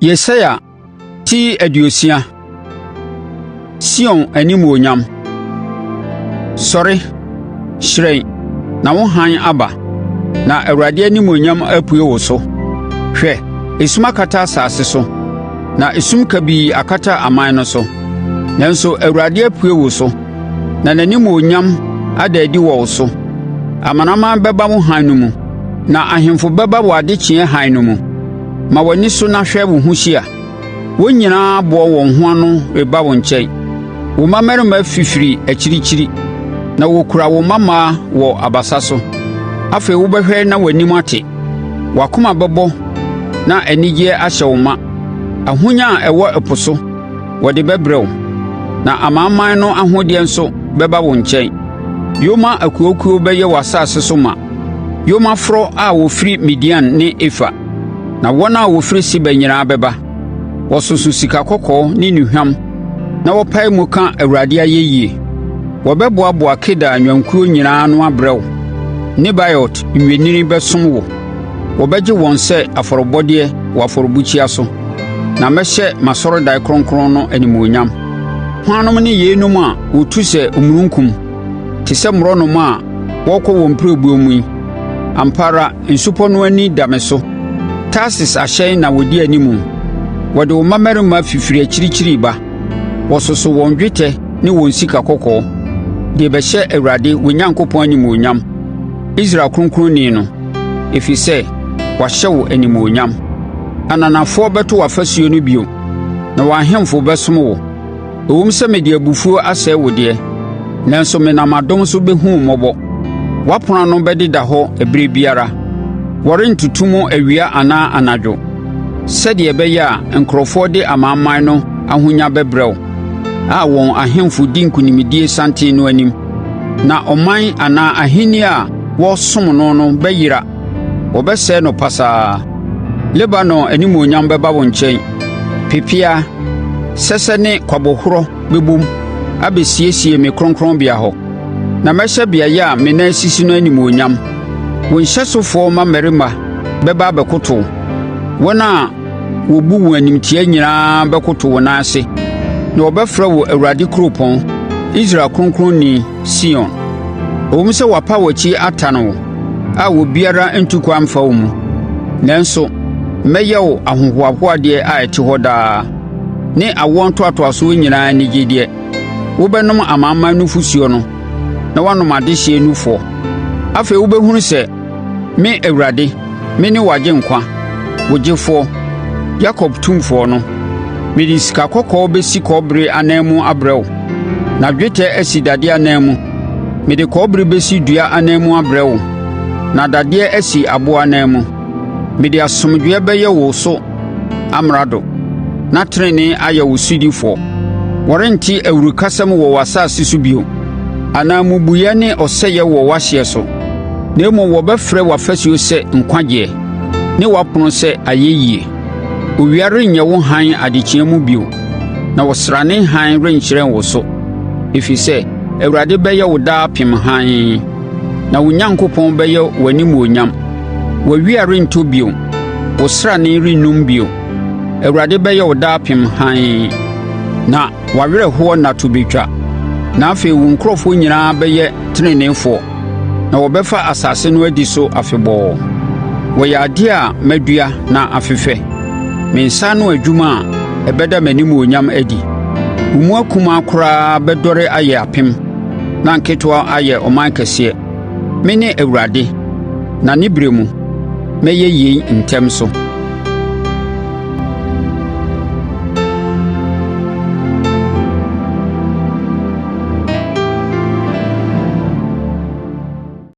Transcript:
Yesaia ti 60. Sion Animuonyam Sɔre, hyerɛn, na wo hann aba, na Awurade animuonyam apue wo so. Hwɛ, esum akata asase so na esum kabii akata aman no so, nanso Awurade apue wo so, na n'animuonyam ada adi wɔ wo so. Amanaman bɛba wo hann no mu, na ahemfo bɛba w'adekyeeɛ hann no mu. Ma w'ani so na hwɛ wo ho hyia: wɔn nyinaa aboa wɔn ho ano reba wo nkyɛn, wo mmammarima fifiri akyirikyiri, na wɔkura wo mmammaa wɔ abasa so. Afei wobɛhwɛ na w'anim ate, w'akoma bɛbɔ na anigyeɛ ahyɛ wo ma; ahonya a ɛwɔ ɛpo so, wɔde bɛbrɛ wo, na amanaman no ahodeɛ nso bɛba wo nkyɛn. Yoma akuakuo bɛyɛ w'asase so ma, yomaforɔ a wɔfiri Midian ne Efa. Na wɔn a wɔfiri Seba nyinaa bɛba, wɔsoso sikakɔkɔɔ ne nnuhwam na wɔpae mu ka Awurade ayɛyie. Wɔbɛboaboa Kedar nnwankuo nyinaa ano abrɛ wo; Nebaiot nnwennini bɛsom wo. Wɔbɛgye wɔn sɛ afɔrebɔdeɛ wɔ afɔrebukyia so, na mɛhyɛ m'asɔredan kronkron no animuonyam. Hwannom ne yeinom a wɔtu sɛ omununkum, te sɛ mmorɔnoma a wɔrekɔ wɔn pirebuo mu yi? Ampa ara nsupɔ no ani da me so; Tarsis ahyɛn na wɔdi animu. Wɔde wo mmammarima fifiri akyirikyiri reba, wɔsoso wɔn dwetɛ ne wɔn sikakɔkɔɔ, de rebɛhyɛ Awurade, wo Onyankopɔn animuonyam, Israel Kronkronni no, ɛfiri sɛ wahyɛ wo animuonyam. Ananafoɔ bɛto w'afasuo no bio, na wɔn ahemfo bɛsom wo. Ɛwom sɛ mede abufuo asɛe wo deɛ, nanso menam adom so bɛhunu wo mmɔbɔ. W'apono ano bɛdeda hɔ ɛberɛ biara; wɔrentoto mu awia anaa anadwo, sɛdeɛ ɛbɛyɛ a nkurɔfoɔ de amanaman no ahonya bɛbrɛ wo, a wɔn ahemfo di nkonimdie santen no anim. Na ɔman anaa ahennie a wɔresom no no bɛyera wɔbɛsɛe no pasaa. Lebanon animuonyam bɛba wo nkyɛn, pepeaa, sɛsɛ ne kwabɔhɔrɔ bɛbɔ mu abɛsiesie me kronkronbea hɔ, na mɛhyɛ beaeɛ a me nan sisi no animuonyam. Wo nhyɛsofoɔ mmammarima bɛba abɛkoto wo; wɔn a wɔbu wo animtia nyinaa bɛkoto wo nan ase na wɔbɛfrɛ wo Awurade Kuropɔn, Israel Kronkronni Sion. Ɛwom sɛ wɔapa w'akyi atane wo a obiara ntu kwan mfa wo mu, nanso mɛyɛ wo ahohoahoadeɛ a ɛte hɔ daa ne awoɔ ntoatoasoɔ nyinaa anigyedeɛ. Wobɛnom amanaman nufosuo no na woanom adehyeɛ nufoɔ. Afei wobɛhunu sɛ me Awurade, mene w'Agyenkwa, wo Gyefoɔ, Yakob Tumfoɔ no. Mede sikakɔkɔɔ bɛsi kɔbere anan mu abrɛ wo, na dwetɛ asi dadeɛ anan mu. Mede kɔbere bɛsi dua anan mu abrɛ wo, na dadeɛ asi aboɔ anan mu. Mede asomdwoeɛ bɛyɛ wo so amrado, na tenenee ayɛ wo sodifoɔ. Wɔrente awurukasɛm wɔ w'asase so bio, anaa mmubuiɛ ne ɔsɛeɛ wɔ w'ahyeɛ so, na mmom wɔbɛfrɛ w'afasuo sɛ Nkwagyeɛ, ne w'apono sɛ Ayɛyie. Owia renyɛ wo hann adekyeɛ mu bio, na ɔsrane hann renhyerɛn wo so, ɛfiri sɛ Awurade bɛyɛ wo daapem hann, na wo Onyankopɔn bɛyɛ w'animuonyam. W'awia rentɔ bio, wo srane rennum bio. Awurade bɛyɛ wo daapem hann, na w'awerɛhoɔ nna to bɛtwa. Na afei wo nkurɔfoɔ nyinaa bɛyɛ teneneefoɔ, na wɔbɛfa asase no adi so afebɔɔ. Wɔyɛ adeɛ a madua na afefɛ, me nsa ano adwuma a ɛbɛda m'animuonyam adi. Wo mu akumaa koraa bɛdɔre ayɛ apem na nketewa ayɛ ɔman kɛseɛ. Mene Awurade, na ne berɛ mu, mɛyɛ yei ntɛm so.”